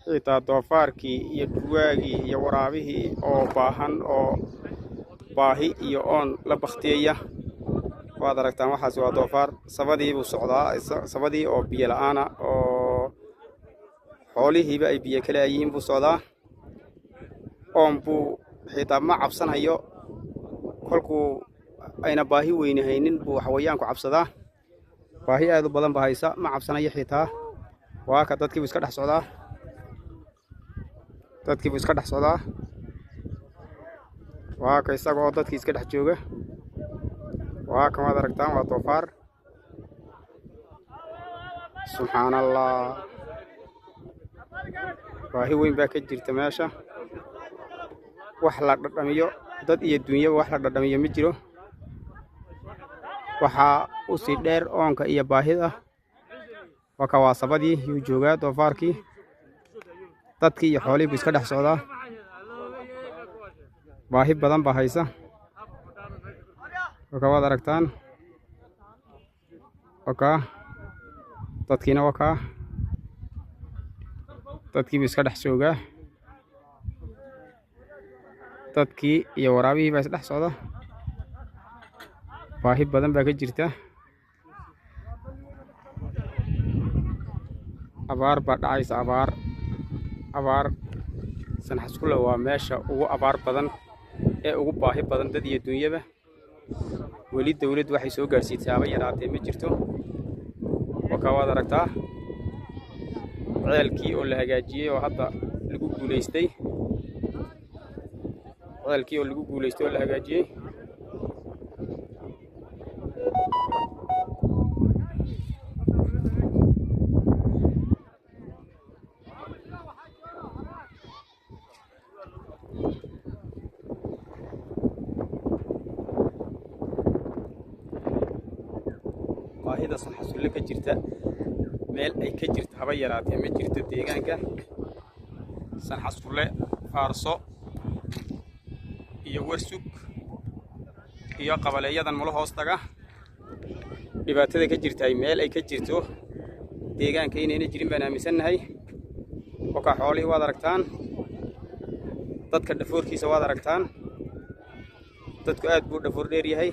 Xitaa doofaarkii iyo dhurwaagii iyo waraabihii oo baahan oo baahi iyo oon la baktiyaya waad aragtaan. Waxaas waa doofaar. Sabadii buu socdaa, sabadii oo biyo la'aana oo xoolihiiba ay biyo kale yihiin buu socdaa. Oon buu xitaa ma cabsanhayo. Kolkuu ayna baahi weyne haynin buu xawayaanku cabsadaa. Baahi aad u badan ba haysa, ma cabsanayo xitaa. Waa ka dadkiibuu iska dhex socdaa, dadkiibuu iska dhex socdaa. Waa ka isagoo dadkii iska dhex jooga. Waa kan, waad aragtaan, waa doofaar. Subxaan Allah, baahi weyn baa ka jirta meesha. Wax la dhadhamiyo, dad iyo dunyaba wax la dhadhamiyo ma jiro. Waxaa u sii dheer oonka iyo baahida. Waa ka, waa sabadii yuu joogaa doofaarkii. Dadkii iyo xoolihii buu iska dhex socdaa. Baahi badan baa haysa. Waka, waad aragtaan, wakaa dadkiina, wakaa dadkii buu iska dhex joogaa. Dadkii iyo waraabihii baa isdhex socda. Baahi badan baa ka jirta. Abaar baa dhacaysa, abaar, abaar. Sanxaskulle waa meesha ugu abaar badan ee ugu baahi badan dad iyo dunyaba. Weli dawladdu waxay soo gaadhsiisay haba yaraatee ma jirto. Wakaa, waad aragtaa ceelkii oo la hagaajiyey oo hadda lagu guulaystay, ceelkii oo lagu guulaystay oo la hagaajiyey. Baahida Sanxasulle ka jirta meel ay ka jirto haba yaraatee ma jirto. Deegaanka Sanxasulle, Faarso iyo Warsug iyo qabaleeyadan mulo hoos taga, dhibaatada ka jirtaay meel ay ka jirto deegaanka inayna jirin baan aaminsannahay. Wakaa xoolihii, waad aragtaan. Dadka dhafoorkiisa waad aragtaan. Dadku aad buu dhafoor dheer yahay.